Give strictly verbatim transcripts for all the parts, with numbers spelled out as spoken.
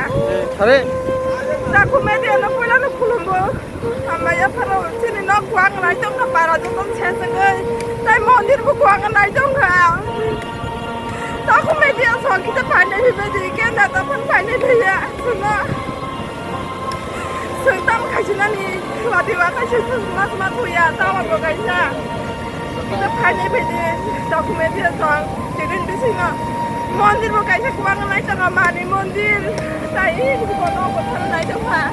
Are. Takhuk media no puila no khulumbo. Hambai yapharo chini nok kuang nai tongkha, para jotong sesagwi. Tai mondir bo kuang nai tongkha. Takhuk media song kita phainai phibedi kenda tapan phainai phiya. Suno. Sung tam khaijinani wadi wa kaisa sung mas mas huya tawa bo kaisa. Kita phainai phidi document ya song. Jadi di sini mondir bo kaisa kuang nai tongkha, mani mondir. Tai ini di kono ko thang nai tongkha.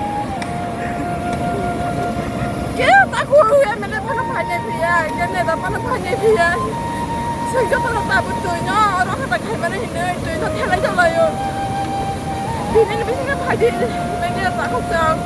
Kaya takhuk ya mene pano phainai phiya, kene da pano phainai phiya. Sung joto no tabu tui no oro kata khai mane hinui tui no thelai jalayo. Bini ni bisingo phaidi, media takhuk chang.